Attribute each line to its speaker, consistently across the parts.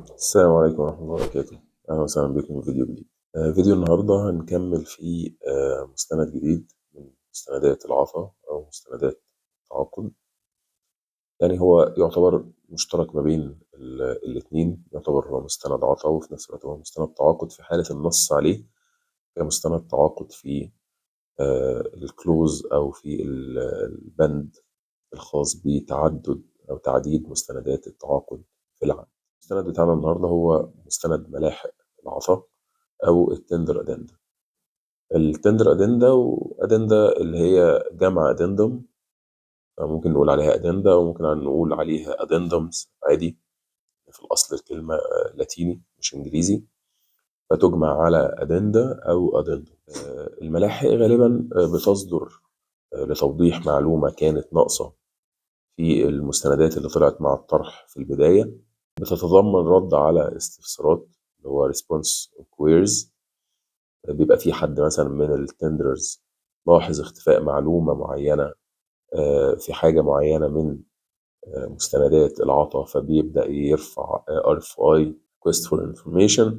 Speaker 1: السلام عليكم ورحمة الله وبركاته. أهلا وسهلا بكم في فيديو جديد. فيديو النهاردة هنكمل فيه مستند جديد من مستندات العطاء أو مستندات التعاقد. يعني هو يعتبر مشترك ما بين الاتنين، يعتبر هو مستند عطاء وفي نفس الوقت هو مستند تعاقد في حالة النص عليه كمستند تعاقد في ال clause أو في البند الخاص بتعدد أو تعديد مستندات التعاقد في العقد. المستند بتاعنا النهارده هو مستند ملاحق العطاء أو ال tender addenda. ال tender addenda و addenda اللي هي جمع addendum، ممكن نقول عليها addenda وممكن نقول عليها addendums عادي، في الأصل الكلمة لاتيني مش إنجليزي، فتجمع على addenda أو addendum. الملاحق غالبا بتصدر لتوضيح معلومة كانت ناقصة في المستندات اللي طلعت مع الطرح في البداية، بتتضمن رد على استفسارات اللي هو response queries. بيبقى في حد مثلا من ال tenderers لاحظ اختفاء معلومة معينة في حاجة معينة من مستندات العطاء، فبيبدأ يرفع RFI request for information.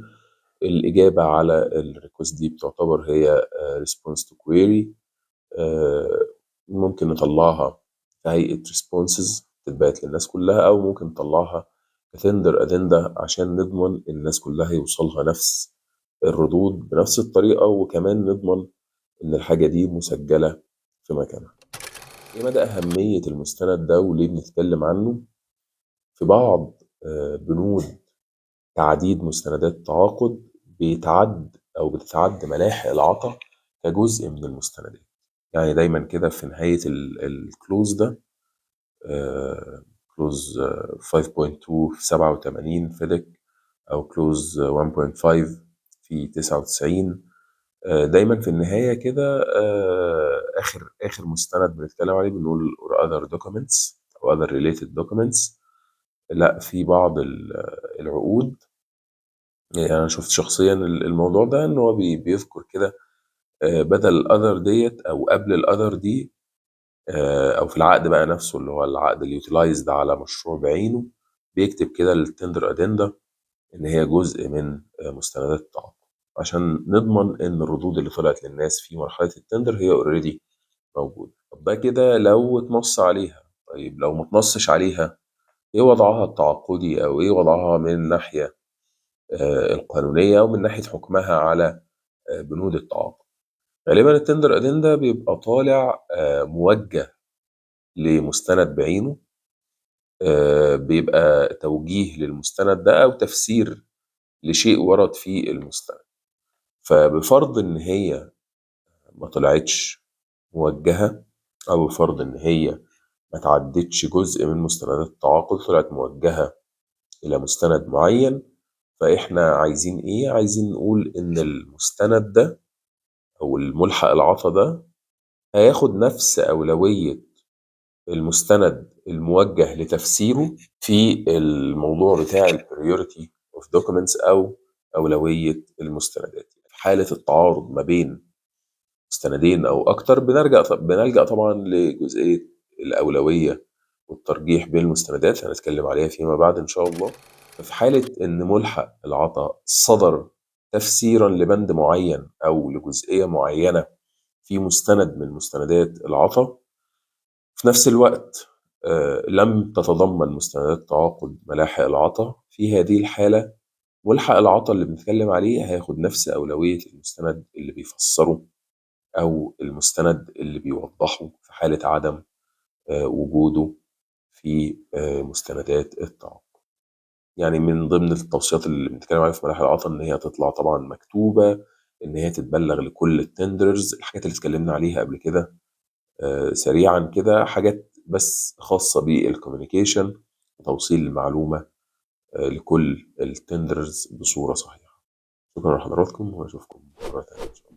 Speaker 1: الإجابة على ال request دي بتعتبر هي response to query، ممكن نطلعها في هيئة responses تتبعت للناس كلها، أو ممكن نطلعها ك tender addenda عشان نضمن الناس كلها يوصلها نفس الردود بنفس الطريقة، وكمان نضمن إن الحاجة دي مسجلة في مكانها. إيه مدى أهمية المستند ده وليه بنتكلم عنه؟ في بعض بنود تعديد مستندات التعاقد بيتعد أو بتتعد ملاحق العطا كجزء من المستندات. يعني دايما كده في نهاية ال clause ده، clause 5.2 في 87 FIDIC أو clause 1.5 في 99، دايما في النهاية كده آخر مستند بنتكلم عليه بنقول or other documents أو other related documents. لا، في بعض العقود، يعني أنا شفت شخصيا الموضوع ده إن هو بيذكر كده بدل ال other ديت أو قبل ال other دي، أو في العقد بقى نفسه اللي هو العقد اللي utilized على مشروع بعينه، بيكتب كده ال tender addenda إن هي جزء من مستندات التعاقد، عشان نضمن إن الردود اللي طلعت للناس في مرحلة ال tender هي already موجودة. طب ده كده لو اتنص عليها، طيب لو ما اتنصش عليها ايه وضعها التعاقدي او ايه وضعها من الناحية القانونية او من ناحية حكمها على بنود التعاقد؟ غالبا ال tender addenda بيبقى طالع موجه لمستند بعينه، بيبقى توجيه للمستند ده او تفسير لشيء ورد في المستند. فبفرض ان هي ما طلعتش موجهة، او بفرض ان هي ما تعدتش جزء من مستندات التعاقد، طلعت موجهة إلى مستند معين، فإحنا عايزين إيه؟ عايزين نقول إن المستند ده أو الملحق العطا ده هياخد نفس أولوية المستند الموجه لتفسيره في الموضوع بتاع ال priority of documents أو أولوية المستندات. في حالة التعارض ما بين مستندين أو أكتر بنلجأ طبعا لجزئية الأولوية والترجيح بين المستندات، هنتكلم عليها فيما بعد إن شاء الله. ففي حالة إن ملحق العطاء صدر تفسيرا لبند معين أو لجزئية معينة في مستند من مستندات العطاء، في نفس الوقت لم تتضمن مستندات تعاقد ملاحق العطاء، في هذه الحالة ملحق العطاء اللي بنتكلم عليه هياخد نفس أولوية المستند اللي بيفسره أو المستند اللي بيوضحه في حالة عدم وجوده في مستندات التعاقد. يعني من ضمن التوصيات اللي بنتكلم عليها في ملاحق العطاء إن هي تطلع طبعا مكتوبة، إن هي تتبلغ لكل ال tenderers، الحاجات اللي اتكلمنا عليها قبل كده سريعا كده، حاجات بس خاصة بال communication وتوصيل المعلومة لكل ال tenderers بصورة صحيحة. شكرا لحضراتكم واشوفكم مرة تانية إن شاء الله.